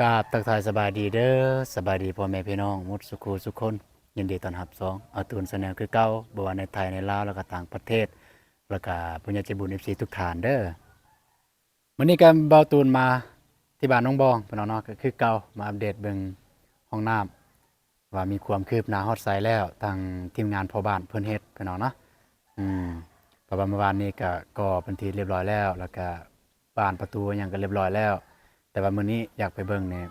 ກາບທັກທາຍສະບາຍດີເດີ ສະບາຍດີພໍ່ແມ່ພີ່ນ້ອງໝົດສູ່ຄູ່ສູ່ຄົນ. ຍິນດີຕ້ອນຮັບຊ່ອງອາຕູນແຊນແນວຄືເກົ່າ, ບໍ່ວ່າໃນໄທ ໃນລາວ ແລ້ວກໍຕ່າງປະເທດ, ແລ້ວກໍຜູ້ໃຫຍ່ໃຈບຸນ ເອັຟຊີ ທຸກທ່ານເດີ. ມື້ນີ້ກໍບ່າວຕູນມາທີ່ບ້ານໜອງບອງ ພີ່ນ້ອງເນາະ, ກໍຄືເກົ່າ ມາອັບເດດເບິ່ງຫ້ອງນ້ຳ ວ່າມີຄວາມຄືບໜ້າຮອດໃສແລ້ວ, ທາງທີມງານພໍ່ບ້ານເພິ່ນເຮັດ ພີ່ນ້ອງເນາະ. ອືມ ເພາະວ່າມື້ວານນີ້ກໍກໍ່ເປັນທີ່ລຽບຮ້ອຍແລ້ວ, ແລ້ວກໍບານປະຕູຫຍັງກໍລຽບຮ້ອຍແລ້ວ, ແຕ່ວ່າມື້ນີ້ຢາກໄປເບິ່ງນີ້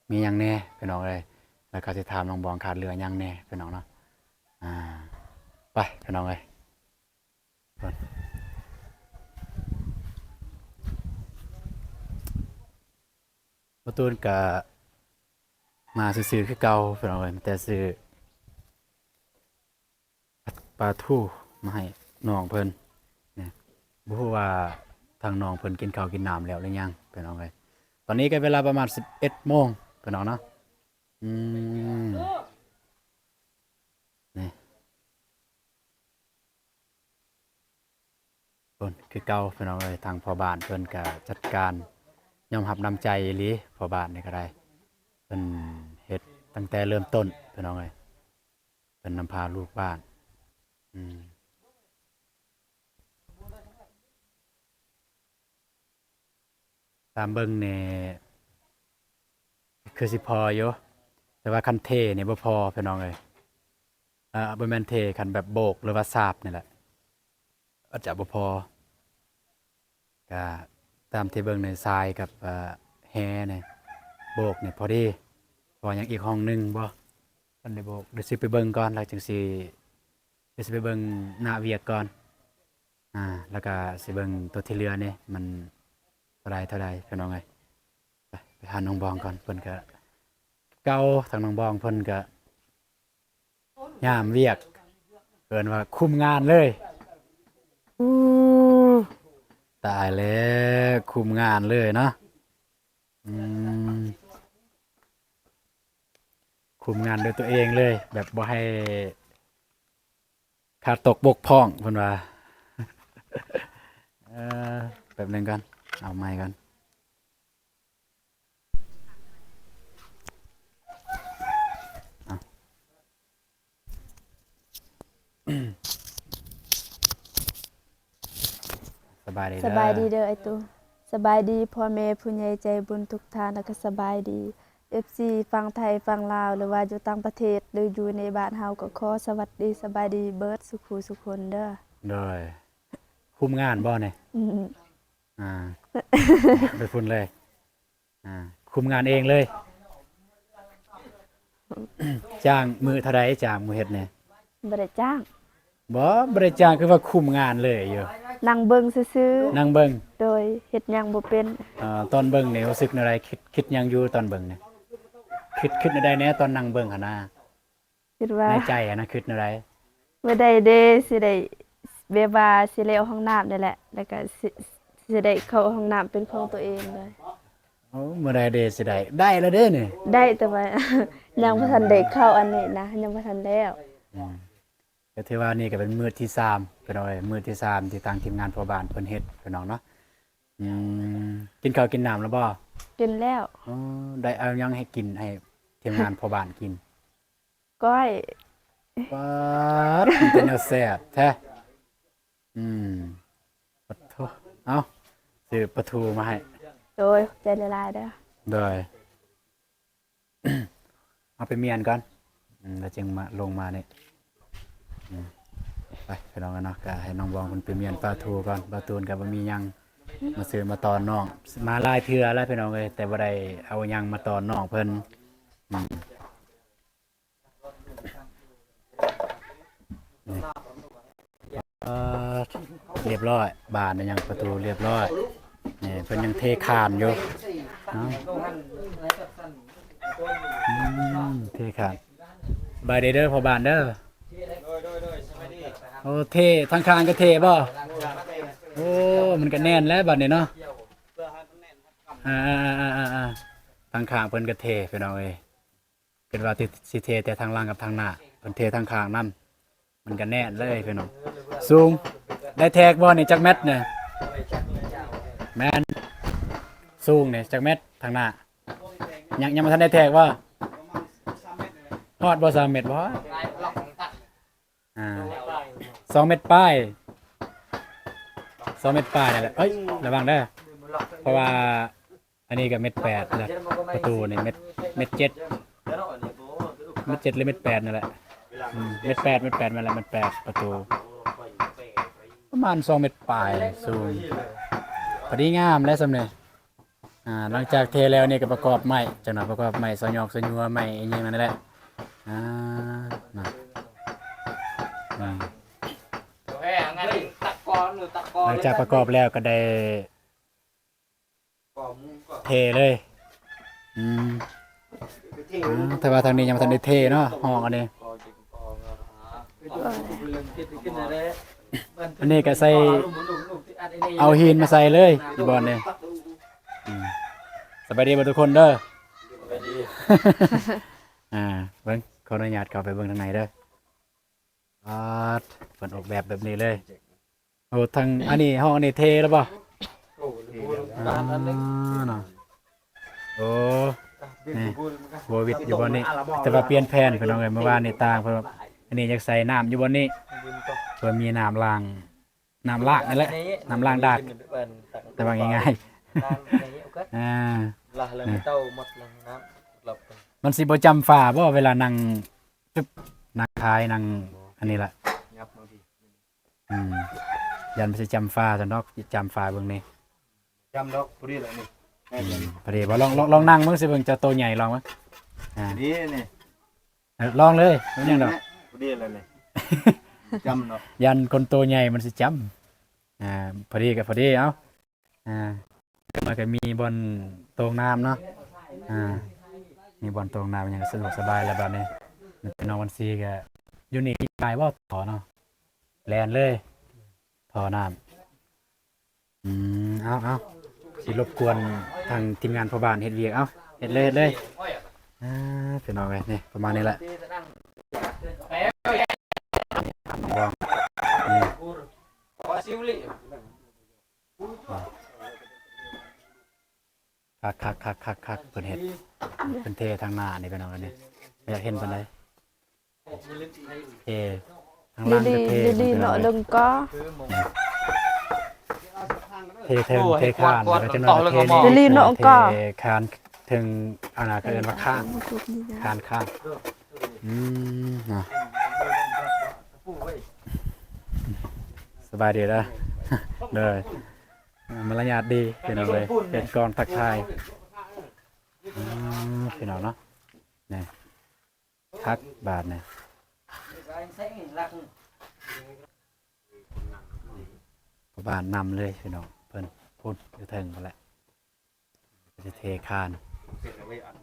ມີຫຍັງແດ່ ພີ່ນ້ອງເອີຍ, ແລ້ວກໍຊິຖາມນ້ອງບອງຂາດເຫຼືອຫຍັງແດ່ ພີ່ນ້ອງເນາະ. ອ່າ ໄປ ພີ່ນ້ອງເອີຍ. ປະຕູນກະມາຊື່ໆຄືເກົ່າ ພີ່ນ້ອງເອີຍ, ແຕ່ຊື້ປາທູມາໃຫ້ນ້ອງເພິ່ນນະ. ບໍ່ຮູ້ວ່າທາງນ້ອງເພິ່ນກິນເຂົ້າກິນນ້ຳແລ້ວຫຼືຍັງ ພີ່ນ້ອງເອີຍ. ຕອນນີ້ກໍເວລາປະມານສິບເອັດໂມງ ພີ່ນ້ອງເນາະ. ອືມ ນີ້ ເພິ່ນຄືເກົ່າ ພີ່ນ້ອງເອີຍ, ທາງພໍ່ບ້ານເພິ່ນກະຈັດການ, ຍອມຮັບນ້ຳໃຈອີ່ຫຼີ. ພໍ່ບ້ານນີ້ກໍໄດ້ ເພິ່ນເຮັດຕັ້ງແຕ່ເລີ່ມຕົ້ນ ພີ່ນ້ອງເອີຍ, ເພິ່ນນຳພາລູກບ້ານ. ອືມ ຕາມເບິ່ງນີ້ຄືຊິພໍຢູ່, ແຕ່ວ່າຄັນເທນີ້ບໍ່ພໍ ພີ່ນ້ອງເອີຍ. ເອີ ບໍ່ແມ່ນເທ, ຄັນແບບໂບກ ຫຼືວ່າສາບນີ້ແຫຼະ ອາດຈະບໍ່ພໍ. ກະຕາມທີ່ເບິ່ງໃນຊາຍກັບ ເອີ ແຮນີ້ ໂບກນີ້ພໍດີ. ເພາະວ່າຍັງອີກຫ້ອງໜຶ່ງບໍ່ທັນໄດ້ໂບກ, ດຽວຊິໄປເບິ່ງກ່ອນ ແລ້ວຈຶ່ງຊິ ດຽວຊິໄປເບິ່ງໜ້າວຽກກ່ອນ. ອ່າ ແລ້ວກະຊິເບິ່ງຕົວທີ່ເຫຼືອນີ້ ມັນເທົ່າໃດ ເທົ່າໃດ ພີ່ນ້ອງເອີຍ. ໄປ ໄປຫານ້ອງບອງກ່ອນ, ເພິ່ນກະ ເກົ່າ ທາງນ້ອງບອງເພິ່ນກະຍາມວຽກ ເອີ້ນວ່າຄຸມງານເລີຍ. ອູ້ ຕາຍແລ້ວ ຄຸມງານເລີຍເນາະ. ອືມ ຄຸມງານດ້ວຍຕົວເອງເລີຍ ແບບບໍ່ໃຫ້ຂາດຕົກບົກຜ່ອງ ເພິ່ນວ່າ. ເອີ ແປັບໜຶ່ງກ່ອນ ເອົາໄມກ່ອນ. ສະບາຍດີເດີ ສະບາຍດີເດີອ້າຍຕູ້. ສະບາຍດີພໍ່ແມ່ຜູ້ໃຫຍ່ໃຈບຸນທຸກທ່ານ ແລ້ວກໍສະບາຍດີ ເອັຟຊີ ຝັ່ງໄທ ຝັ່ງລາວ ຫຼືວ່າຢູ່ຕ່າງປະເທດ ຫຼືຢູ່ໃນບ້ານເຮົາ ກໍຂໍສະຫວັດດີສະບາຍດີເບິດສູ່ຄູ່ສູ່ຄົນເດີ. ໂດຍ ຄຸມງານບໍ່ນີ້? ອືມ ອ່າ ໄປພຸ້ນເລີຍ. ອ່າ ຄຸມງານເອງເລີຍ. ຈ້າງມື້ເທົ່າໃດ? ຈ້າງມື້ເຮັດນີ້ ບໍ່ໄດ້ຈ້າງ. ບໍ່ ບໍ່ໄດ້ຈ້າງ ຄືວ່າຄຸມງານເລີຍຢູ່? ນັ່ງເບິ່ງຊື່ໆ. ນັ່ງເບິ່ງ. ໂດຍ ເຮັດຫຍັງບໍ່ເປັນ. ເອີ ຕອນເບິ່ງນີ້ຮູ້ສຶກແນວໃດ? ຄິດ ຄິດຫຍັງຢູ່ຕອນເບິ່ງນີ້? ຄິດ ຄິດແນວໃດແດ່ຕອນນັ່ງເບິ່ງຫັ້ນນະ? ຄິດວ່າ ໃນໃຈຫັ້ນນະ ຄິດແນວໃດ? ເມື່ອໃດເດຊິໄດ້ ແບບວ່າຊິແລ້ວຫ້ອງນ້ຳນີ້ແຫຼະ ແລ້ວກໍຊິ ຊິໄດ້ເຂົ້າຫ້ອງນ້ຳເປັນຂອງຕົວເອງເລີຍ. ໂອ້ ເມື່ອໃດເດຊິໄດ້? ໄດ້ແລ້ວເດ້ນີ້. ໄດ້ ແຕ່ວ່າຍັງບໍ່ທັນໄດ້ເຂົ້າອັນນີ້ນະ ຍັງບໍ່ທັນແລ້ວ. ອືມ ກໍຖືວ່ານີ້ກໍເປັນມື້ທີສາມ ພີ່ນ້ອງເອີຍ, ມື້ທີສາມທີ່ທາງທີມງານພໍ່ບ້ານເພິ່ນເຮັດ ພີ່ນ້ອງເນາະ. ອືມ ກິນເຂົ້າກິນນ້ຳແລ້ວບໍ່? ກິນແລ້ວ. ອໍ ໄດ້ເອົາຫຍັງໃຫ້ກິນ ໃຫ້ທີມງານພໍ່ບ້ານກິນ? ກ້ອຍ. ປາດ ມັນເປັນແນວແຊບແທ້. ອືມ ປາດໂທ້ ເອົາ ຊື້ປາທູມາໃຫ້. ໂດຍ ຂອບໃຈຫຼາຍໆເດີ. ໂດຍ ເອົາໄປມ້ຽນກ່ອນ ອືມ ແລ້ວຈຶ່ງມາລົງມານີ້. ອືມ ໄປ ພີ່ນ້ອງເນາະ, ກະໃຫ້ນ້ອງບອງເພິ່ນໄປມ້ຽນປາທູກ່ອນ. ບ່າວຕູນກໍບໍ່ມີຫຍັງມາຊື້ມາຕ້ອນນ້ອງ, ມາຫຼາຍເທື່ອແລ້ວ ພີ່ນ້ອງເອີຍ, ແຕ່ບໍ່ໄດ້ເອົາຫຍັງມາຕ້ອນນ້ອງເພິ່ນ. ອືມ ນີ້ ເອີ ລຽບຮ້ອຍ, ບານຫຍັງປະຕູລຽບຮ້ອຍ. ນີ້ເພິ່ນຍັງເທຄານຢູ່. ເອົ້າ ອືມ ເທຄານ. ສະບາຍດີເດີພໍ່ບ້ານເດີ. ໂດຍ ໂດຍ ໂດຍ ສະບາຍດີ. ໂອ້ ເທ ທາງຂ້າງກໍເທບໍ່? ໂອ້ ມັນກໍແໜ້ນແລ້ວບັດນີ້ເນາະ. ອ່າໆໆໆໆ ທາງຂ້າງເພິ່ນກໍເທ ພີ່ນ້ອງເອີຍ. ຄິດວ່າຊິເທແຕ່ທາງຫຼັງກັບທາງໜ້າ, ເພິ່ນເທທາງຂ້າງນຳ, ມັນກໍແໜ້ນເລີຍພີ່ນ້ອງ. ສູງ ໄດ້ແທກບໍ່ນີ້ ຈັກແມັດນີ້? ແມ່ນ ສູງນີ້ຈັກແມັດທາງໜ້າ? ຍັງ ຍັງບໍ່ທັນໄດ້ແທກບໍ່? ຮອດບໍ່ ສາມເມັດບໍ່? ອ່າ ສອງເມັດປາຍ ສອງເມັດປາຍນັ້ນແຫຼະ. ເອີຍ ລະວັງເດີ ເພາະວ່າ ອັນນີ້ກໍເມັດແປດແຫຼະ ປະຕູນີ້ເມັດ ເມັດເຈັດ ເມັດເຈັດ ຫຼື ເມັດແປດນັ້ນແຫຼະ. ອືມ ເມັດແປດ ເມັດແປດ ແມ່ນແຫຼະ ເມັດແປດ ປະຕູ ປະມານສອງເມັດປາຍສູງ ພໍດີງາມແຫຼະສ່ຳນີ້. ອ່າ ຫຼັງຈາກເທແລ້ວນີ້ກໍປະກອບໄມ້ ຈັກໜ່ອຍປະກອບໄມ້ ສະຫຍອກສະຫຍວ ໄມ້ອີ່ຫຍັງນັ້ນແຫຼະ. ອ່າ ນະ ອືມ ຫຼັງຈາກປະກອບແລ້ວກໍໄດ້ ເທເລີຍ. ອືມ ອ່າ ແຕ່ວ່າທາງນີ້ຍັງບໍ່ທັນໄດ້ເທເນາະ ຫ້ອງອັນນີ້. ອັນນີ້ກໍໃສ່ ເອົາຫີນມາໃສ່ເລີຍຢູ່ບ່ອນນີ້. ອືມ ສະບາຍດີເບິດທຸກຄົນເດີ. ອ່າ ເບິ່ງ ຂໍອະນຸຍາດເຂົ້າໄປເບິ່ງທາງໃນເດີ. ອາ ເພິ່ນອອກແບບແບບນີ້ເລີຍ. ໂອ້ ທາງ ອັນນີ້ ຫ້ອງອັນນີ້ເທແລ້ວບໍ່? ອ່າ ເນາະ ໂອ້ ນີ້ ຫົວວິດຢູ່ບ່ອນນີ້ ແຕ່ວ່າປ່ຽນແຜນພີ່ນ້ອງເອີຍ. ມື້ວານນີ້ຕ່າງ ເພິ່ນວ່າອັນນີ້ຢາກໃສ່ນ້ຳຢູ່ບ່ອນນີ້ ເພື່ອມີນ້ຳລ້າງ ນ້ຳລ້າງນັ້ນແຫຼະ ນ້ຳລ້າງດາກ ແຕ່ວ່າງ່າຍໆ. ອ່າ ມັນຊິບໍ່ຈ້ຳຝາບໍ່ ເວລານັ່ງ ຈຶບ ນັ່ງຂາຍ ນັ່ງອັນນີ້ລະ. ອືມ ຢ້ານມັນຊິຈ້ຳຝາຊັ້ນດອກ ຈ້ຳຝາເບິ່ງນີ້ ຈ້ຳດອກ ພໍດີແຫຼະນີ້. ອືມ ພໍດີບໍ່? ລອງ ລອງ ລອງນັ່ງເບິ່ງຊິ ເບິ່ງເຈົ້າໂຕໃຫຍ່ ລອງເບິ່ງ. ອ່າ ນີ້ ນີ້ ເອີ ລອງເລີຍ ບໍ່ຫຍັງດອກ ພໍດີແລ້ວນີ້ ຈ້ຳເນາະ ຢ້ານຄົນໂຕໃຫຍ່ມັນຊິຈ້ຳ. ອ່າ ພໍດີກໍພໍດີ ເອົາ. ອ່າ ຈັກໜ້ອຍກໍມີບ່ອນໂຕ່ງນ້ຳເນາະ. ອ່າ ມີບ່ອນໂຕ່ງນ້ຳຫຍັງສະດວກສະບາຍແລ້ວບາດນີ້. ພີ່ນ້ອງວັນຊີກໍຢູ່ນີ້ ມີບາຍບໍ່ ທໍ່ເນາະ ແລ່ນເລີຍ ທໍ່ນ້ຳ. ອືມ ເອົາ ເອົາ ຊິລົບກວນທາງທີມງານພໍ່ບ້ານເຮັດວຽກ. ເອົາ ເຮັດເລີຍ ເຮັດເລີຍ. ອ່າ ພີ່ນ້ອງເອີຍ ນີ້ປະມານນີ້ແຫຼະ. ຄັກໆໆໆໆ ເພິ່ນເຮັດ ເພິ່ນເທທາງໜ້ານີ້ ພີ່ນ້ອງເອີຍ ນີ້ ຢາກເຫັນປານໃດ. ເທທາງຫຼັງກໍເທ ເນາະ ເລິງກໍ ເທເທິງເທຄານ ແລ້ວກໍຈັກໜ້ອຍກໍເທນີ້ ເນາະ ເທຄານເທິງ ອັນນັ້ນເຂົາເອີ້ນວ່າຄານ ຄານຄານ. ອືມ ເນາະ ສະບາຍດີເດີ ໂດຍ ມາລະຍາດດີພີ່ນ້ອງເອີຍ ເຮັດກ່ອນທັກທາຍ. ອືມ ພີ່ນ້ອງເນາະ ນີ້ ຄັກບາດນີ້ ພໍ່ບ້ານນຳເລີຍພີ່ນ້ອງ ເພິ່ນພຸ້ນຢູ່ເທິງພຸ້ນແຫຼະ ຊິເທຄານ.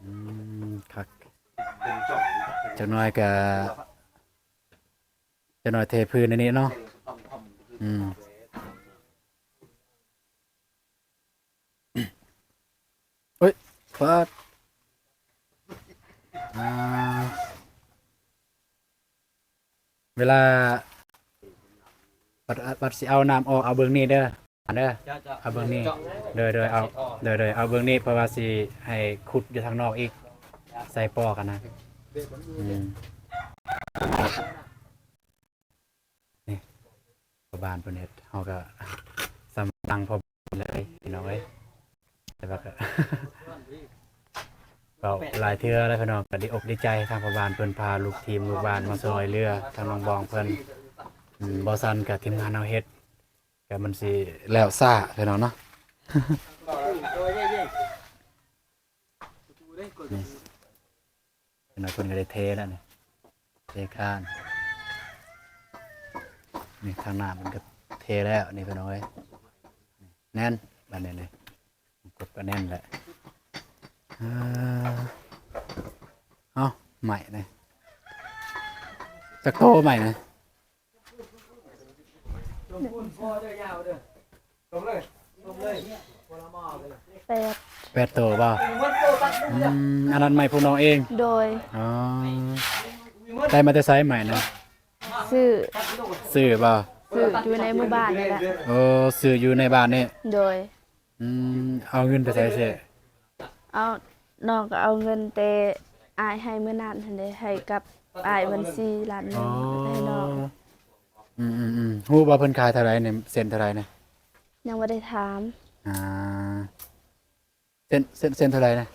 ອືມ ຄັກ ຈັກໜ້ອຍກະ ຈັກໜ້ອຍເທພື້ນອັນນີ້ເນາະ. ອືມ ໂອ້ຍ ປາດ ອ່າ ເວລາ ບັດ ບັດຊິເອົານ້ຳອອກ ເອົາເບິ່ງນີ້ເດີ ເດີ ເຈົ້າ ເຈົ້າ ເອົາເບິ່ງນີ້ ເຈົ້າ ໂດຍ ໂດຍ ເອົາ ເຈົ້າ ໂດຍ ໂດຍ ເອົາເບິ່ງນີ້ ເພາະວ່າຊິໃຫ້ຂຸດຢູ່ທາງນອກອີກ ໃສ່ປອກຫັ້ນນະ. ອືມ ນີ້ ພໍ່ບ້ານເພິ່ນເຮັດ ເຮົາກໍສຳລັງພໍ່ບ້ານເລີຍພີ່ນ້ອງເອີຍ. ແຕ່ວ່າກໍ ເວົ້າຫຼາຍເທື່ອແລ້ວພີ່ນ້ອງ ກໍດີອົກດີໃຈ ທາງພໍ່ບ້ານເພິ່ນພາລູກທີມລູກບ້ານມາຊ່ອຍເຫຼືອທາງນ້ອງບອງເພິ່ນ. ອືມ ບໍ່ຊັ້ນກໍທີມງານເຮົາເຮັດ ກໍມັນຊິແລ້ວຊ້າພີ່ນ້ອງເນາະ. ນີ້ ພີ່ນ້ອງເພິ່ນກໍໄດ້ເທແລ້ວນີ້ ເທຄານ ນີ້ ທາງໜ້າມັນກໍເທແລ້ວນີ້ພີ່ນ້ອງເອີຍ. ແໜ້ນບາດນີ້ນີ້ ກົບກໍແໜ້ນແຫຼະ. ເອີ ເອົ້າ ໄມ້ນີ້ ຈັກໂຕໄມ້ນີ້? ແປດ ແປດໂຕບໍ່? ອືມ ອັນນັ້ນໄມ້ພວກນ້ອງເອງ? ໂດຍ. ອໍ ໄດ້ມາແຕ່ໃສໄມ້ນັ້ນ? ຊື້ ຊື້ບໍ່? ຊື້ຢູ່ໃນໝູ່ບ້ານນີ້ແຫຼະ. ໂອ້ ຊື້ຢູ່ໃນບ້ານນີ້? ໂດຍ. ອືມ ເອົາເງິນໄປໃສຊື້? ເອົາ ນ້ອງກໍເອົາເງິນແຕ່ອ້າຍໃຫ້ມື້ນັ້ນຫັ້ນເດ້ ໃຫ້ກັບອ້າຍບັນຊີລ້ານໜຶ່ງ ອໍ ໃຫ້ນ້ອງ. ອືມໆໆ ຮູ້ບໍ່ເພິ່ນຂາຍເທົ່າໃດນີ້ ເຊັນເທົ່າໃດນີ້? ຍັງບໍ່ໄດ້ຖາມ. ອ່າ ເຊັນ ເຊັນ ເຊັນເທົ່າໃດນະ?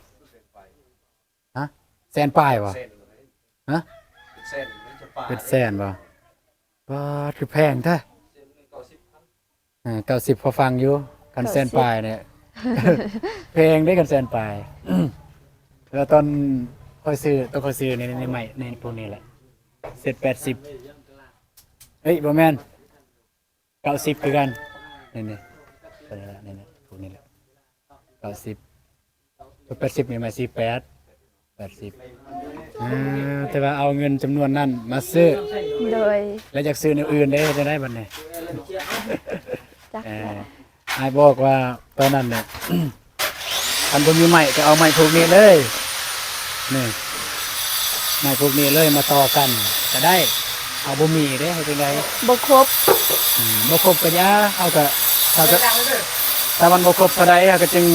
ຮະ? ແສນປາຍບໍ່? ຮະ? ເປັນແສນບໍ່? ປາດ ຄືແພງແທ້. ເອີ ເກົ້າສິບພໍຟັງຢູ່ ຄັນແສນປາຍນີ້ ເກົ້າສິບ ແພງເດ້ ຄັນແສນປາຍ. ແລ້ວຕອນຂ້ອຍຊື້ ຕອນຂ້ອຍຊື້ໃນ ໃນໄມ້ ໃນພວກນີ້ແຫຼະ ເຊັນແປດສິບ ເອີຍ ບໍ່ແມ່ນ ເກົ້າສິບຄືກັນ ນີ້ໆ ຕົວນີ້ແຫຼະ ນີ້ໆ ພວກນີ້ແຫຼະ ເກົ້າສິບ ແປດສິບ ມີໄມ້ສີ່ແປດ ແປດສິບ ເອີ ແຕ່ວ່າເອົາເງິນຈຳນວນນັ້ນມາຊື້ ໂດຍ ແລ້ວຢາກຊື້ແນວອື່ນເດ້ ເຮັດຈັ່ງໃດບັດນີ້? ຈັກ ເອີ ແຫຼະ ອ້າຍບອກວ່າຕອນນັ້ນນະ ຄັນບໍ່ມີໄມ້ກໍເອົາໄມ້ພວກນີ້ເລີຍ ນີ້ ໄມ້ພວກນີ້ເລີຍມາຕໍ່ກັນກໍໄດ້ ເຮົາບໍ່ມີເດ້ ເຮັດຈັ່ງໃດ? ບໍ່ຄົບ ອືມ ບໍ່ຄົບກໍຢ່າ ເຮົາກໍ ເຮົາກໍ ຖ້າມັນບໍ່ຄົບເທົ່າໃດ ເຮົາກໍຈຶ່ງ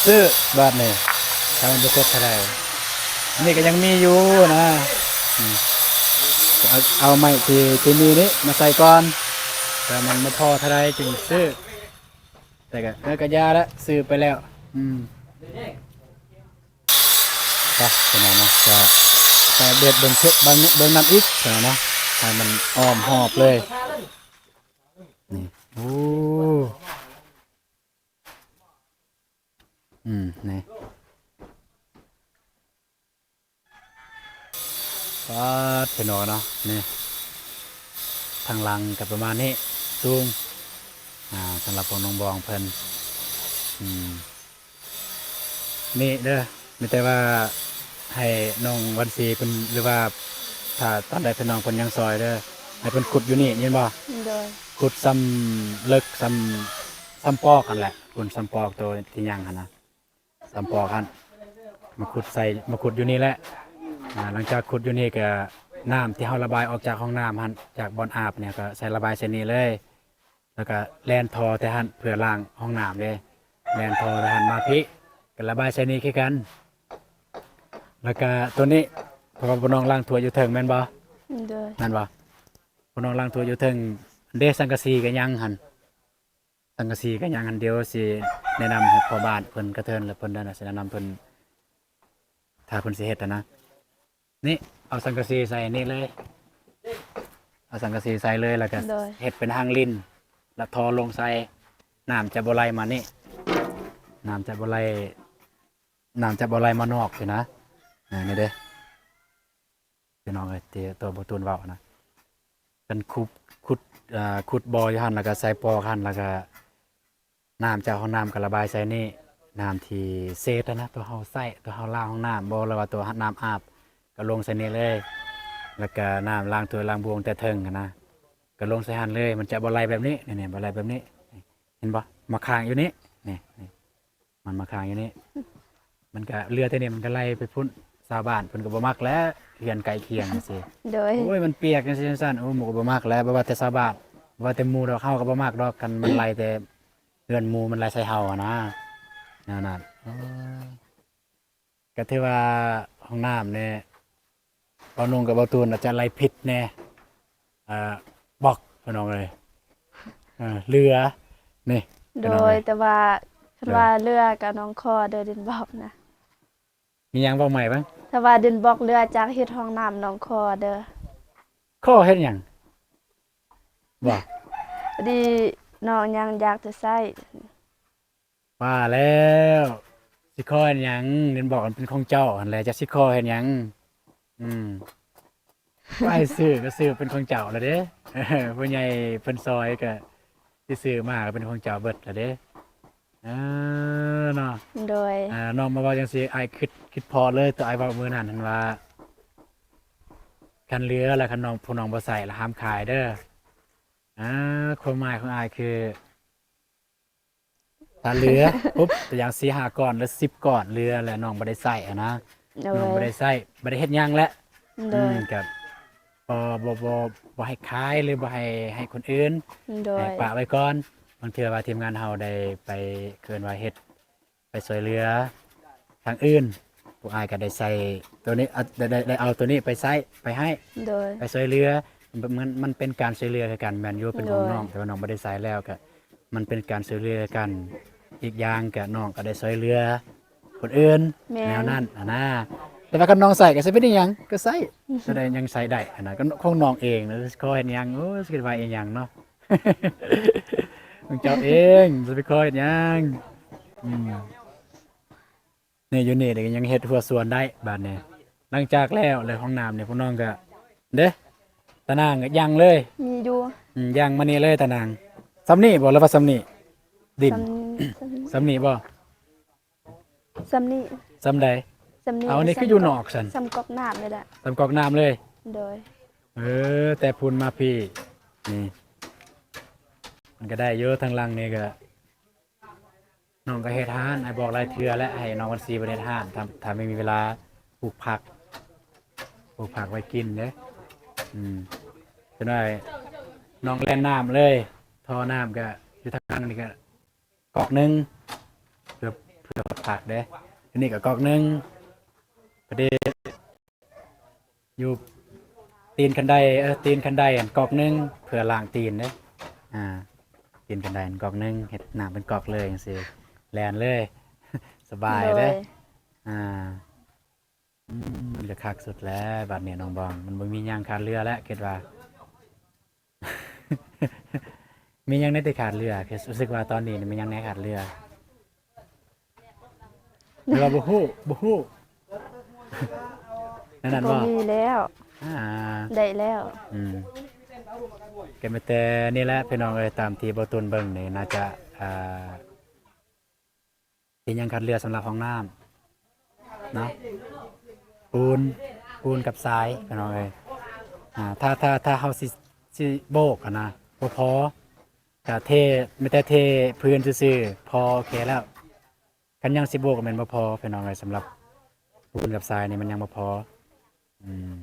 ຊື້ບາດນີ້ ຖ້າມັນບໍ່ຄົບເທົ່າໃດ. ອັນນີ້ກໍຍັງມີຢູ່ນະ ອືມ ເອົາ ເອົາໄມ້ທີ່ ທີ່ມີນີ້ມາໃສ່ກ່ອນ ຖ້າມັນບໍ່ພໍເທົ່າໃດຈຶ່ງຊື້. ແຕ່ກໍ ເອີ ກໍຢ່າລະ ຊື້ໄປແລ້ວ ອືມ ໄປ ພີ່ນ້ອງເນາະ ກໍໄປເບັດເບິ່ງເພ ເບິ່ງ ເບິ່ງນຳອີກ ພີ່ນ້ອງເນາະ ໃຫ້ມັນອ້ອມຮອບເລີຍ ນີ້ ໂອ້ ອືມ ນີ້. ປາດ ພີ່ນ້ອງເນາະ ນີ້ ທາງຫຼັງກໍປະມານນີ້ ສູງ ອ່າ ສຳລັບຂອງນ້ອງບອງເພິ່ນ ອືມ ນີ້ເດີ ມີແຕ່ວ່າໃຫ້ນ້ອງວັນຊີເພິ່ນ ຫຼືວ່າຖ້າຕາມໃດພີ່ນ້ອງເພິ່ນຍັງຊ່ອຍເດີ ໃຫ້ເພິ່ນຂຸດຢູ່ນີ້ ຍິນບໍ່? ໂດຍ ຂຸດຊ່ຳເລິກ ຊ່ຳ ຊ່ຳປອກຫັ້ນແຫຼະ ຂຸດຊ່ຳປອກໂຕທີ່ຍັງຫັ້ນນະ. ສາມປອກຫັ້ນ ມາຂຸດໃສ່ ມາຂຸດຢູ່ນີ້ແຫຼະ ອ່າ ຫຼັງຈາກຂຸດຢູ່ນີ້ກະ ນ້ຳທີ່ເຮົາລະບາຍອອກຈາກຫ້ອງນ້ຳຫັ້ນ ຈາກບ່ອນອາບນີ້ ກະໃສ່ລະບາຍໃສ່ນີ້ເລີຍ ແລ້ວກະແລ່ນທໍ່ແຕ່ຫັ້ນເພື່ອລ້າງຫ້ອງນ້ຳເດ້ ແລ່ນທໍ່ແຕ່ຫັ້ນມາພີ້ ກະລະບາຍໃສ່ນີ້ຄືກັນ ແລ້ວກະໂຕນີ້ ເພາະວ່າພວກນ້ອງລ້າງຖ້ວຍຢູ່ເທິງແມ່ນບໍ່? ໂດຍ ແມ່ນບໍ່? ພວກນ້ອງລ້າງຖ້ວຍຢູ່ເທິງ ເດ້ ສັງກະສີກະຍັງຫັ້ນ. ສັງກະສີກະຍັງຫັ້ນ ດຽວຊິແນະນຳໃຫ້ພໍ່ບ້ານເພິ່ນກະເທີນ ແລ້ວເພິ່ນນັ້ນນະ ຊິແນະນຳເພິ່ນ ຖ້າເພິ່ນຊິເຮັດຫັ້ນນະ ນີ້ ເອົາສັງກະສີໃສ່ນີ້ເລີຍ ເອົາສັງກະສີໃສ່ເລີຍ ແລ້ວກະ ໂດຍ ເຮັດເປັນທາງລິນ ແລ້ວທໍ່ລົງໃສ່ ນ້ຳຈະບໍ່ໄຫຼມານີ້ ນ້ຳຈະບໍ່ໄຫຼ ນ້ຳຈະບໍ່ໄຫຼມານອກຊີ້ນະ ນີ້ເດ້. ພີ່ນ້ອງເອີຍ ທີ່ຕົວບໍ່ຕູນເວົ້ານະ ເພິ່ນຂຸດ ຂຸດ ເອີ ຂຸດບໍ່ຢູ່ຫັ້ນ ແລ້ວກະໃສ່ປອກຫັ້ນ ແລ້ວກະນ້ຳຈາກຫ້ອງນ້ຳກະລະບາຍໃສ່ນີ້ ນ້ຳທີ່ເສດຫັ້ນນະ ຕົວເຮົາໃຊ້ ຕົວເຮົາລ້າງຫ້ອງນ້ຳບໍ່ ຫຼືວ່າຕົວນ້ຳອາບ ກະລົງໃສ່ນີ້ເລີຍ ແລ້ວກະນ້ຳລ້າງຖ້ວຍລ້າງບ່ວງແຕ່ເທິງຫັ້ນນະ ກະລົງໃສ່ຫັ້ນເລີຍ ມັນຈະບໍ່ໄຫຼແບບນີ້ ນີ້ໆ ບໍ່ໄຫຼແບບນີ້ ເຫັນບໍ່ ມາຄ້າງຢູ່ນີ້ ນີ້ ນີ້. ມັນມາຄ້າງຢູ່ນີ້ ມັນກະເຫຼືອແຕ່ນີ້ ມັນກະໄຫຼໄປພຸ້ນ ຊາວບ້ານເພິ່ນກະບໍ່ມັກແຫຼະ ເຮືອນໃກ້ຄຽງຈັ່ງຊີ້ ໂດຍ ໂອ້ຍ ມັນປຽກຈັ່ງຊີ້ຈັ່ງຊັ້ນ ໂອ້ ໝູ່ກະບໍ່ມັກແຫຼະ ບໍ່ວ່າແຕ່ຊາວບ້ານ ບໍ່ວ່າແຕ່ໝູ່ດອກ ເຮົາກະບໍ່ມັກດອກ ຄັນມັນໄຫຼແຕ່ເຮືອນໝູ່ ມັນໄຫຼໃສ່ເຮົາຫັ້ນນະ ແນວນັ້ນ ໂອ້ຍ ກະຖືວ່າຫ້ອງນ້ຳນີ້ ບ່າວນຸ່ງກັບບ່າວຕູນອາດຈະໄລ່ຜິດແດ່ ເອີ ບອກ ພີ່ນ້ອງເອີຍ ເອີ ເຫຼືອ ນີ້ ໂດຍ ພີ່ນ້ອງເອີຍ ແຕ່ວ່າຄັນວ່າເຫຼືອກະນ້ອງຂໍເດີດິນບອກນະ ມີຫຍັງເວົ້າໃໝ່ເບິ່ງ ຖ້າວ່າດິນບອກເຫຼືອຈາກເຮັດຫ້ອງນ້ຳນ້ອງຂໍເດີ ຂໍເຮັດຫຍັງ? ບໍ່ ພໍດີນ້ອງຍັງຢາກຈະໃຊ້ ວ່າແລ້ວ ຊິຂໍເຮັດຫຍັງ? ເຫັນບອກມັນເປັນຂອງເຈົ້າຫັ້ນແຫຼະ ຈະຊິຂໍເຮັດຫຍັງ? ອືມ ໃຫ້ຊື້ກໍຊື້ເປັນຂອງເຈົ້າລະເດ້ ຜູ້ໃຫຍ່ເພິ່ນຊ່ອຍກໍຊິຊື້ມາກໍເປັນຂອງເຈົ້າເບິດລະເດ້ ເອີ ເນາະ ໂດຍ ອ່າ ນ້ອງມາເວົ້າຈັ່ງຊີ້ ອ້າຍຄິດ ຄິດພໍ້ເລີຍ ໂຕອ້າຍເວົ້າມື້ນັ້ນຫັ້ນວ່າ ຄັນເຫຼືອລະ ຄັນນ້ອງ ພວກນ້ອງບໍ່ໃຊ້ລະຫ້າມຂາຍເດີ ອ່າ ຄວາມໝາຍຂອງອ້າຍຄື ຖ້າເຫຼືອປຸບ ຕົວຢ່າງສີ່ຫ້າກ້ອນ ຫຼື ສິບກ້ອນ ເຫຼືອແລ້ວນ້ອງບໍ່ໄດ້ໃຊ້ຫັ້ນນະ ໂດຍ ນ້ອງບໍ່ໄດ້ໃຊ້ ບໍ່ໄດ້ເຮັດຫຍັງແຫຼະ ໂດຍ ອືມ ກໍບໍ່ ບໍ່ ບໍ່ໃຫ້ຂາຍ ຫຼື ບໍ່ໃຫ້ ໃຫ້ຄົນອື່ນ ໂດຍ ໃຫ້ປະໄວ້ກ່ອນ ບາງເທື່ອວ່າທີມງານເຮົາໄດ້ໄປ ເອີ້ນວ່າເຮັດ ໄປຊ່ວຍເຫຼືອ ທາງອື່ນ ຜູ້ອ້າຍກໍໄດ້ໃສ່ໂຕນີ້ ອາ ໄດ້ ໄດ້ ໄດ້ເອົາໂຕນີ້ໄປໃຊ້ ໄປໃຫ້ ໂດຍ ໄປຊ່ວຍເຫຼືອ ມັນ ມັນເປັນການຊ່ວຍເຫຼືອຄືກັນ ແມ່ນຢູ່ ເປັນຂອງ ໂດຍ ນ້ອງ ແຕ່ວ່ານ້ອງບໍ່ໄດ້ໃຊ້ແລ້ວ ກໍມັນເປັນການຊ່ວຍເຫຼືອກັນ. ອີກຢ່າງກໍນ້ອງກໍໄດ້ຊ່ວຍເຫຼືອຄົນອື່ນ ແມ່ນ ແນວນັ້ນຫັ້ນນາ. ແຕ່ວ່າຄັນນ້ອງໃຊ້ກໍຊິເປັນອີ່ຫຍັງ ກໍໃຊ້ ກໍໄດ້ ຍັງໃຊ້ໄດ້ຫັ້ນນະ ກໍຂອງນ້ອງເອງນະ ຊິຂໍເຮັດຫຍັງ ໂອ້ຍ ຊິຄິດວ່າອີ່ຫຍັງເນາະ ຂອງເຈົ້າເອງ ຊິໄປຂໍເຮັດຫຍັງ ອືມ. ນີ້ຢູ່ນີ້ກໍຍັງເຮັດຮົ້ວສວນໄດ້ບາດນີ້. ຫຼັງຈາກແລ້ວ ແລ້ວຫ້ອງນ້ຳນີ້ພວກນ້ອງກໍ ເດ້ ຕາໜ່າງກໍຍ່າງເລີຍ ມີຢູ່ ອືມ ຍ່າງມານີ້ເລີຍຕາໜ່າງ. ສ່ຳນີ້ບໍ່ ຫຼືວ່າສ່ຳນີ້? ດິນ ສ່ຳ ສ່ຳນີ້ ສ່ຳນີ້ບໍ່? ສ່ຳນີ້ ສ່ຳໃດ? ສ່ຳນີ້ ເອົາ ອັນນີ້ຄືຢູ່ນອກຊັ້ນ ສ່ຳກອກນ້ຳນີ້ແຫຼະ ສ່ຳກອກນ້ຳເລີຍ ໂດຍ ເອີ ແຕ່ພຸ້ນມາພີ້ ນີ້ ມັນກໍໄດ້ຢູ່ ທາງຫຼັງນີ້ກໍ ນ້ອງກໍເຮັດຮ້ານ ອ້າຍບອກຫຼາຍເທື່ອແລ້ວ ໃຫ້ນ້ອງວັນຊີເພິ່ນເຮັດຮ້ານ ຖ້າ ຖ້າມີເວລາປູກຜັກ ປູກຜັກໄວ້ກິນເດ້ ອືມ ຈັກໜ້ອຍນ້ອງແລ່ນນ້ຳເລີຍ ທໍ່ນ້ຳກໍຢູ່ທາງນີ້ກໍກອກໜຶ່ງ ເພື່ອ ເພື່ອຜັກເດ້ ອັນນີ້ກໍກອກໜຶ່ງ ພໍດີ ຢູ່ຕີນຄັນໄດ ເອີ ຕີນຄັນໄດຫັ້ນກອກໜຶ່ງ ເພື່ອລ້າງຕີນເດ້ ອ່າ ຕີນຄັນໄດຫັ້ນກອກໜຶ່ງ ເຮັດນ້ຳເປັນກອກເລີຍຈັ່ງຊີ້ ແລ່ນເລີຍ ສະບາຍເດ້ ໂດຍ ອ່າ ອືມ ມັນກໍຄັກສຸດແລ້ວ ບາດນີ້ນ້ອງບອງ ມັນບໍ່ມີຫຍັງຂາດເຫຼືອແລ້ວ ຄິດວ່າ ມີຫຍັງແດ່ທີ່ຂາດເຫຼືອ? ຮູ້ສຶກວ່າຕອນນີ້ມີຫຍັງແດ່ຂາດເຫຼືອ? ຫຼືວ່າບໍ່ຮູ້ ບໍ່ຮູ້ ແນວນັ້ນບໍ່? ບໍ່ມີແລ້ວ ອ່າ ໄດ້ແລ້ວ ອືມ ກໍມີແຕ່ນີ້ແຫຼະພີ່ນ້ອງເອີຍ ຕາມທີ່ບໍ່ຕຸນເບິ່ງນີ້ ໜ້າຈະ ອ່າ ທີ່ຍັງຂາດເຫຼືອສຳລັບຫ້ອງນ້ຳເນາະ ປູນ ປູນກັບຊາຍພີ່ນ້ອງເອີຍ ອ່າ ຖ້າ ຖ້າ ຖ້າເຮົາຊິ ຊິໂບກຫັ້ນນະ ບໍ່ພໍ ກະເທ ມີແຕ່ເທພື້ນຊື່ໆ ພໍໂອເຄແລ້ວ ຄັນຍັງຊິໂບກແມ່ນບໍ່ພໍພີ່ນ້ອງເອີຍ ສຳລັບປູນກັບຊາຍນີ້ມັນຍັງບໍ່ພໍ ອືມ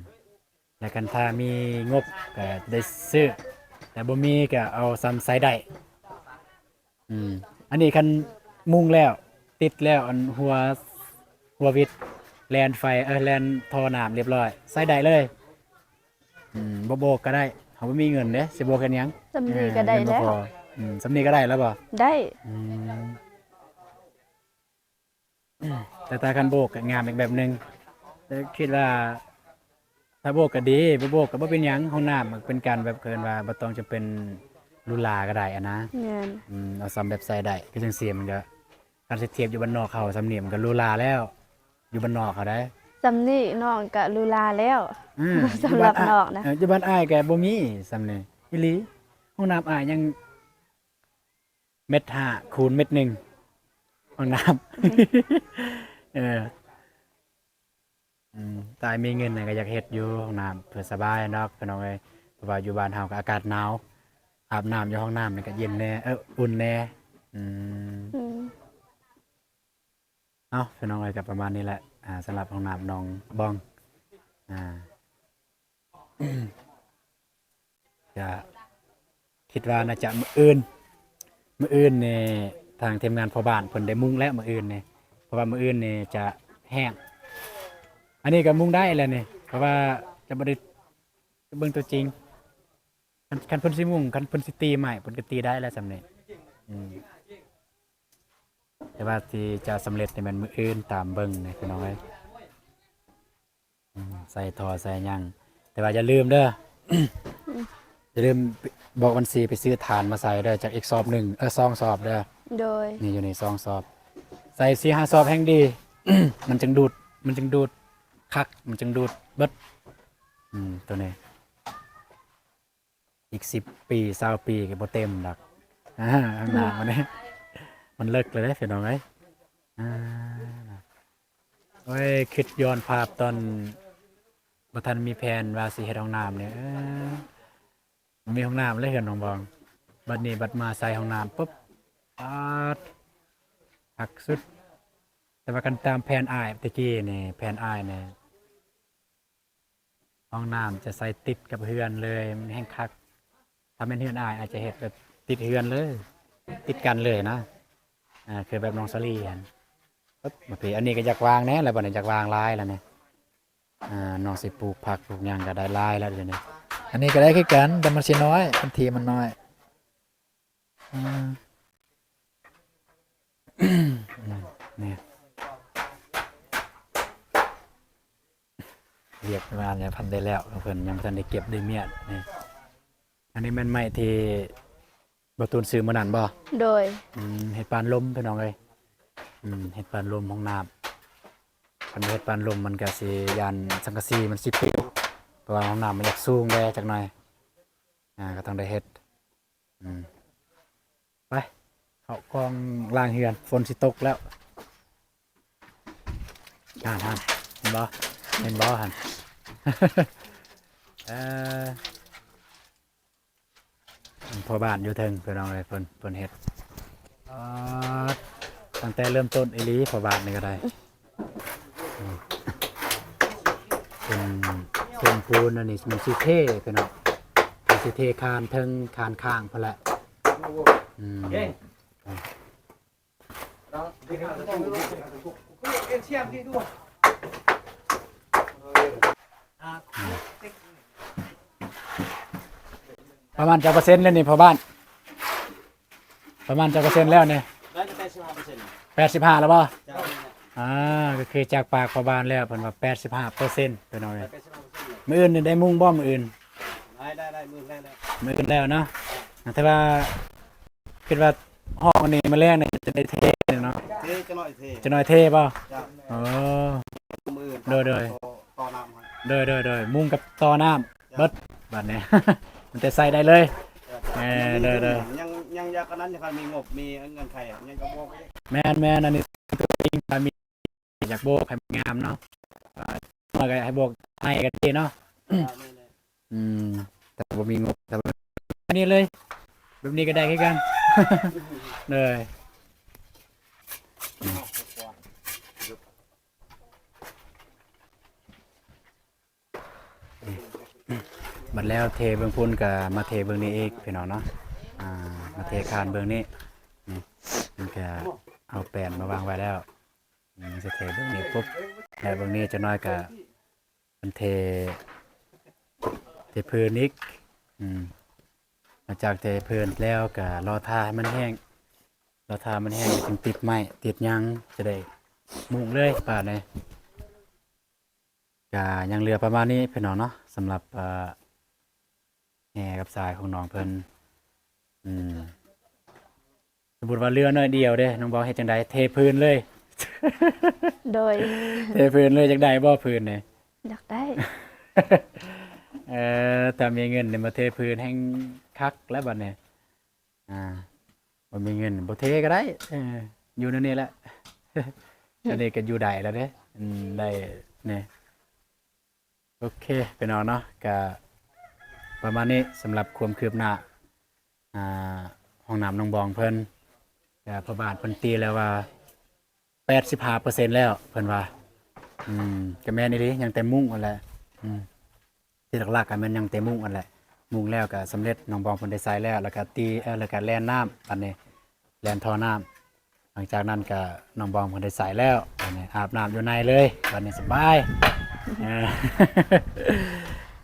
ແລະ ຄັນຖ້າມີງົບກໍໄດ້ຊື້ ແຕ່ບໍ່ມີກໍເອົາສ່ຳໃຊ້ໄດ້ ອືມ ອັນນີ້ຄັນມຸງແລ້ວ ຕິດແລ້ວ ອັນຫົວ ຫົວວິດ ແລ່ນໄຟ ເອີ ແລ່ນທໍ່ນ້ຳລຽບຮ້ອຍ ໃຊ້ໄດ້ເລີຍ ອືມ ບໍ່ໂບກກໍໄດ້ ເຮົາບໍ່ມີເງິນເດ້ ຊິໂບກເຮັດຫຍັງ? ສ່ຳນີ້ກໍໄດ້ແລ້ວ ເອີ ເງິນບໍ່ພໍ ອືມ ສ່ຳນີ້ກໍໄດ້ແລ້ວບໍ່? ໄດ້ ອືມ ແຕ່ຖ້າຄັນໂບກກໍງາມອີກແບບໜຶ່ງ ແຕ່ຄິດວ່າຖ້າໂບກກໍດີ ບໍ່ໂບກກໍບໍ່ເປັນຫຍັງ ຫ້ອງນ້ຳມັນເປັນການແບບ ເອີ້ນວ່າບໍ່ຕ້ອງຈຳເປັນຫຼູຫຼາກໍໄດ້ຫັ້ນນະ ແມ່ນ ອືມ ເອົາສ່ຳແບບໃຊ້ໄດ້ ຄືຈັ່ງຊີ້ມັນກໍ ຄັນຊິທຽບຢູ່ບ້ານນອກເຮົາສ່ຳນີ້ມັນກໍຫຼູຫຼາແລ້ວ ຢູ່ບ້ານນອກເຮົາໄດ໋ ສ່ຳນີ້ນ້ອງກໍຫຼູຫຼາແລ້ວ ອືມ ສຳລັບນອກນະ ຢູ່ບ້ານອ້າຍ ເອີ ຢູ່ບ້ານອ້າຍກໍບໍ່ມີສ່ຳນີ້ ອີ່ຫຼີ ຫ້ອງນ້ຳອ້າຍຍັງ ເມັດຫ້າຄູນເມັດໜຶ່ງ ຫ້ອງນ້ຳ ເອີ ອືມ ຕາຍມີເງິນນະກໍຢາກເຮັດຢູ່ຫ້ອງນ້ຳ ເພື່ອສະບາຍດອກພີ່ນ້ອງເອີຍ ເພາະວ່າຢູ່ບ້ານເຮົາກໍອາກາດໜາວ ອາບນ້ຳຢູ່ຫ້ອງນ້ຳນີ້ກໍເຢັນແດ່ ເອີ ອຸ່ນແດ່ ອືມ ອືມ. ເອົາ ພີ່ນ້ອງເອີຍ ກໍປະມານນີ້ແຫຼະ ອ່າ ສຳລັບຫ້ອງນ້ຳໜອງບອງ ອ່າ ກະຄິດວ່າໜ້າຈະມື້ອື່ນ ມື້ອື່ນນີ້ທາງທີມງານພໍ່ບ້ານເພິ່ນໄດ້ມຸງແລ້ວມື້ອື່ນນີ້ ເພາະວ່າມື້ອື່ນນີ້ຈະແຫ້ງ ອັນນີ້ກໍມຸງໄດ້ແລ້ວນີ້ ເພາະວ່າຈະບໍ່ໄດ້ເບິ່ງຕົວຈິງ ຄັນ ຄັນເພິ່ນຊິມຸງ ຄັນເພິ່ນຊິຕີໄມ້ ເພິ່ນກໍຕີໄດ້ແລ້ວສ່ຳນີ້ ອືມ ແຕ່ວ່າທີ່ຈະສຳເລັດນີ້ແມ່ນມື້ອື່ນຕາມເບິ່ງນີ້ພີ່ນ້ອງເອີຍ ອືມ ໃສ່ທໍ່ໃສ່ຫຍັງ ແຕ່ວ່າຢ່າລືມເດີ ຢ່າລືມບອກບັນຊີໄປຊື້ຖ່ານມາໃສ່ເດີ ຈັກອີກສອບໜຶ່ງ ເອີ ສອງສອບເດີ ໂດຍ ນີ້ຢູ່ນີ້ສອງສອບ ໃສ່ສີ່ຫ້າສອບແຮ່ງດີ ມັນຈຶ່ງດູດ ມັນຈຶ່ງດູດຄັກ ມັນຈຶ່ງດູດເບິດ ອືມ ໂຕນີ້ ອີກສິບປີ ຊາວປີກໍບໍ່ເຕັມດອກ ອ່າ ຫ້ອງນ້ຳມັນນີ້ ມັນເລິກເລີຍເດ້ພີ່ນ້ອງເອີຍ ອ່າ ໂອ້ຍ ຄິດຍ້ອນພາບຕອນບໍ່ທັນມີແຜນວ່າຊິເຮັດຫ້ອງນ້ຳນີ້ ເອີ ມັນມີຫ້ອງນ້ຳແລ້ວເຮືອນນ້ອງບອງ ບັດນີ້ບັດມາໃສ່ຫ້ອງນ້ຳປຸບ ປາດ ຄັກສຸດ ແຕ່ວ່າຄັນຕາມແຜນອ້າຍແຕ່ກີ້ນີ້ ແຜນອ້າຍນີ້ ຫ້ອງນ້ຳຈະໃສ່ຕິດກັບເຮືອນເລີຍ ມັນແຮ່ງຄັກ ຖ້າແມ່ນເຮືອນອ້າຍອາດຈະເຮັດແບບຕິດເຮືອນເລີຍ ຕິດກັນເລີຍນະ ອ່າ ຄືແບບນ້ອງສາລີຫັ້ນ ມາພີ້ ອັນນີ້ກໍຢາກວາງແດ່ແລ້ວ ບັດນີ້ຢາກວາງຫຼາຍແລ້ວນີ້. ອ່າ ນ້ອງຊິປູກຜັກປູກຫຍັງກໍໄດ້ຫຼາຍແລ້ວດຽວນີ້. ອັນນີ້ກໍໄດ້ຄືກັນ ແຕ່ມັນຊິນ້ອຍ ພື້ນທີ່ມັນນ້ອຍ. ອ່າ ນີ້ ວຽກປະມານຍັງພັນໄດ້ແລ້ວ ເພິ່ນຍັງບໍ່ທັນໄດ້ເກັບໄດ້ມ້ຽນນີ້. ອັນນີ້ແມ່ນໄມ້ທີ່ ບໍ່ຕູນຊື້ມື້ນັ້ນບໍ່? ໂດຍ. ອືມ ເຮັດປານລົມພີ່ນ້ອງເອີຍ. ອືມ ເຮັດປານລົມຫ້ອງນ້ຳ. ຄັນບໍ່ເຮັດປານລົມມັນກະຊິຢ້ານສັງກະສີມັນຊິປິວ ເພາະວ່າຫ້ອງນ້ຳມັນຢາກສູງແດ່ຈັກໜ່ອຍ. ອ່າ ກໍຕ້ອງໄດ້ເຮັດ. ອືມ ໄປ ເຂົ້າກອງລ້າງເຮືອນ ຝົນຊິຕົກແລ້ວ. ຫັ້ນໆ ເຫັນບໍ່? ເຫັນບໍ່ຫັ້ນ? ເອີ ພໍ່ບ້ານຢູ່ເທິງພີ່ນ້ອງເອີຍ ເພິ່ນ ເພິ່ນເຮັດ. ອາ ຕັ້ງແຕ່ເລີ່ມຕົ້ນອີ່ຫຼີ ພໍ່ບ້ານນີ້ກໍໄດ້. ອືມ ເປັນ ເປັນປູນ ອັນນີ້ມັນຊິເທພີ່ນ້ອງ ມັນຊິເທຄານເທິງຄານຂ້າງພຸ້ນແຫຼະ. ອືມ ປະມານຈັກເປີເຊັນແລ້ວນີ້ພໍ່ບ້ານ? ປະມານຈັກເປີເຊັນແລ້ວນີ້? ໄດ້ແປດສິບຫ້າເປີເຊັນ. ແປດສິບຫ້າແລ້ວບໍ່? ເຈົ້າ. ອ່າ ກໍຄືຈາກປາກພໍ່ບ້ານແລ້ວ ເພິ່ນວ່າແປດສິບຫ້າເປີເຊັນພີ່ນ້ອງເອີຍ. ມື້ອື່ນນີ້ໄດ້ມຸງບໍ່? ມື້ອື່ນ ໄດ້ ໄດ້ ໄດ້ ມື້ແລກແລ້ວ ມື້ອື່ນແລ້ວເນາະ. ແຕ່ວ່າ ຄິດວ່າຫ້ອງອັນນີ້ມື້ແລງນີ້ຈະໄດ້ເທເນາະ. ເທ ຈັກໜ້ອຍເທ ຈັກໜ້ອຍເທບໍ່? ເຈົ້າ. ອໍ ມື້ອື່ນ ໂດຍໆ ຕໍ່ ຕໍ່ນ້ຳໃຫ້. ໂດຍໆ ໂດຍ ມຸງກັບຕໍ່ນ້ຳ ເຈົ້າ ເບິດບາດນີ້ ມັນຈະໃຊ້ໄດ້ເລີຍ. ເຈົ້າ ເຈົ້າ. ເອີ ໂດຍໆ ຍັງ ຍັງຢາກກວ່ານັ້ນ ຍັງຄັນມີງົບ ມີເງື່ອນໄຂ ຍັງກໍບອກ. ແມ່ນໆ ອັນນີ້ກໍມີ ຢາກໂບກໃຫ້ມັນງາມເນາະ. ເອີ ມາກໍໃຫ້ໂບກໃຫ້ກໍດີເນາະ. ເຈົ້າ ແມ່ນແຫຼະ. ອືມ ແຕ່ບໍ່ມີງົບ ແຕ່ວ່າອັນນີ້ເລີຍ ແບບນີ້ກໍໄດ້ຄືກັນເລີຍ. ບັດແລ້ວເທເບື້ອງພຸ້ນກໍມາເທເບື້ອງນີ້ອີກພີ່ນ້ອງເນາະ. ອ່າ ມາເທຄານເບື້ອງນີ້ ນີ້ ມັນກໍເອົາແປ້ນມາວາງໄວ້ແລ້ວ. ອືມ ຊິເທເບື້ອງນີ້ປຸບ ແລ້ວເບື້ອງນີ້ຈັກໜ້ອຍກະເພິ່ນເທ ເທພື້ນອີກ. ອືມ ຫຼັງຈາກເທພື້ນແລ້ວກະລໍຖ້າໃຫ້ມັນແຫ້ງ ລໍຖ້າມັນແຫ້ງ ຈຶ່ງຕິດໄມ້ຕິດຫຍັງ ຈະໄດ້ມຸງເລີຍບາດນີ້. ກະຍັງເຫຼືອປະມານນີ້ພີ່ນ້ອງເນາະ ສຳລັບ ເອີ ແຮ່ກັບຊາຍຂອງນ້ອງເພິ່ນ. ອືມ ສົມມຸດວ່າເຫຼືອໜ້ອຍດຽວເດ້ ນ້ອງບອງເຮັດຈັ່ງໃດ? ເທພື້ນເລີຍ. ໂດຍ ເທພື້ນເລີຍ ຢາກໄດ້ບໍ່ພື້ນນີ້? ຢາກໄດ້. ເອີ ຖ້າມີເງິນນີ້ມາເທພື້ນແຮ່ງຄັກແລ້ວບັດນີ້. ອ່າ ບໍ່ມີເງິນບໍ່ເທກໍໄດ້. ເອີ ຢູ່ແນວນີ້ແຫຼະ ອັນນີ້ກໍຢູ່ໄດ້ແລ້ວເດ້. ອືມ ໄດ້ນີ້. ໂອເຄ ພີ່ນ້ອງເນາະ ກະປະມານນີ້ສຳລັບຄວາມຄືບໜ້າ ອ່າ ຫ້ອງນ້ຳນ້ອງບອງເພິ່ນ. ກະພໍ່ບ້ານເພິ່ນຕີແລ້ວວ່າແປດສິບຫ້າເປີເຊັນແລ້ວ ເພິ່ນວ່າ. ອືມ ກະແມ່ນອີ່ຫຼີ ຍັງແຕ່ມຸງຫັ້ນແຫຼະ. ອືມ ທີ່ຫຼັກໆ ກະແມ່ນຍັງແຕ່ມຸງຫັ້ນແຫຼະ. ມຸງແລ້ວກະສຳເລັດ ນ້ອງບອງເພິ່ນໄດ້ໃສ່ແລ້ວ ແລ້ວກະຕີ ເອີ ແລ້ວກະແລ່ນນ້ຳ ບັດນີ້ ແລ່ນທໍ່ນ້ຳ. ຫຼັງຈາກນັ້ນກະນ້ອງບອງເພິ່ນໄດ້ໃສ່ແລ້ວ ບັດນີ້ອາບນ້ຳຢູ່ໃນເລີຍ ບັດນີ້ສະບາຍ. ເອີ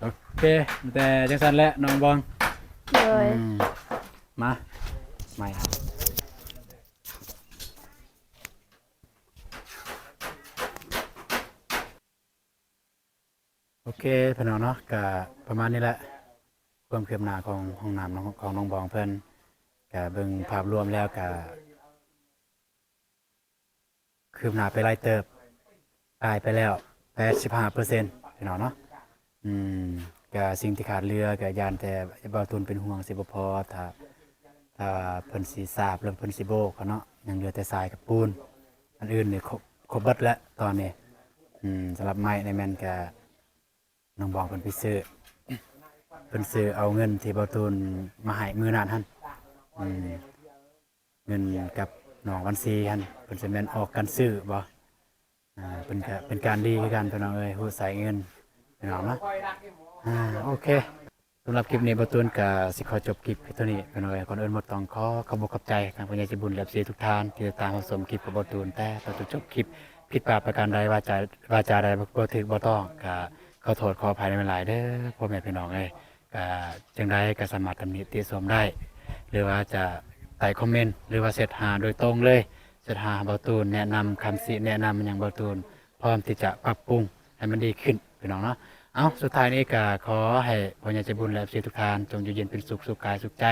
ໂອເຄ ມີແຕ່ຈັ່ງຊັ້ນແຫຼະນ້ອງບອງ. ໂດຍ. ອືມ ມາ ໄມ້. ໂອເຄ ພີ່ນ້ອງເນາະ ກະປະມານນີ້ແຫຼະ ຄວາມຄືບໜ້າຂອງຫ້ອງນ້ຳຂອງນ້ອງບອງເພິ່ນ. ກະເບິ່ງພາບລວມແລ້ວກະຄືບໜ້າໄປຫຼາຍເຕີບ ຕາຍໄປແລ້ວແປດສິບຫ້າເປີເຊັນ ພີ່ນ້ອງເນາະ. ອືມ ກະສິ່ງທີ່ຂາດເຫຼືອກະຢ້ານແຕ່ບ່າວຕູນເປັນຫ່ວງຊິບໍ່ພໍ ຖ້າ ຖ້າເພິ່ນຊິສາບ ຫຼືເພິ່ນຊິໂບກເນາະ. ຍັງເຫຼືອແຕ່ຊາຍກັບປູນ ອັນອື່ນນີ້ຄົບ ຄົບເບິດແລ້ວຕອນນີ້. ອືມ ສຳລັບໄມ້ນີ້ແມ່ນກະນ້ອງບອງເພິ່ນໄປຊື້ ເພິ່ນຊື້ເອົາເງິນທີ່ບ່າວຕູນມາໃຫ້ມື້ນັ້ນຫັ້ນ. ອືມ ເງິນກັບນ້ອງວັນຊີຫັ້ນ ເພິ່ນຊິແມ່ນອອກກັນຊື້ບໍ່? ອ່າ ເພິ່ນກະເປັນການດີຄືກັນ ພີ່ນ້ອງເອີຍ ຮູ້ໃຊ້ເງິນ ພີ່ນ້ອງເນາະ. ອ່າ ໂອເຄ. ສຳລັບຄລິບນີ້ ບ່າວຕູນກໍຊິຂໍຈົບຄລິບພຽງເທົ່ານີ້ ພີ່ນ້ອງເອີຍ. ກ່ອນອື່ນໝົດຕ້ອງຂໍຂອບອົກຂອບໃຈທາງຜູ້ໃຫຍ່ໃຈບຸນ ແລະ ເອັຟຊີທຸກທ່ານ ທີ່ຕິດຕາມຮັບຊົມຄລິບຂອງບ່າວຕູນ ແຕ່ຕົ້ນຈົນຈົບຄລິບ. ຜິດພາດປະການໃດ ວາຈາ ວາຈາໃດບໍ່ຖືກບໍ່ຕ້ອງ ກໍຂໍໂທດຂໍອະໄພນຳຫຼາຍໆເດີ ພໍ່ແມ່ພີ່ນ້ອງເອີຍ. ກໍຈັ່ງໃດກໍສາມາດຕຳໜິຕິຊົມໄດ້ ຫຼືວ່າຈະໃຕ້ຄອມເມັນ ຫຼືວ່າແຊັດຫາໂດຍຕົງເລີຍ ແຊັດຫາບ່າວຕູນ ແນະນຳຄຳຊີ້ແນະນຳຫຍັງ ບ່າວຕູນພ້ອມທີ່ຈະປັບປຸງໃຫ້ມັນດີຂຶ້ນ ພີ່ນ້ອງເນາະ. ເອົາ ສຸດທ້າຍນີ້ກໍຂໍໃຫ້ຜູ້ໃຫຍ່ໃຈບຸນ ແລະ ເອັຟຊີທຸກທ່ານ ຈົ່ງຢູ່ເຢັນເປັນສຸກ ສຸກກາຍສຸກໃຈ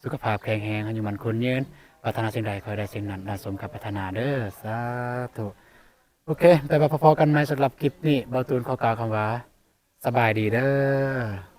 ສຸຂະພາບແຂງແຮງ ອາຍຸໝັ້ນຂວັນຍືນ ປາດຖະໜາສິ່ງໃດ ຂໍໃຫ້ໄດ້ສິ່ງນັ້ນ ໄດ້ສົມກັບປາດຖະໜາເດີ ສາທຸ. ໂອເຄ ແຕ່ວ່າພໍ້ກັນໃໝ່ ສຳລັບຄລິບນີ້ ບ່າວຕູນຂໍກ່າວຄຳວ່າ ສະບາຍດີເດີ.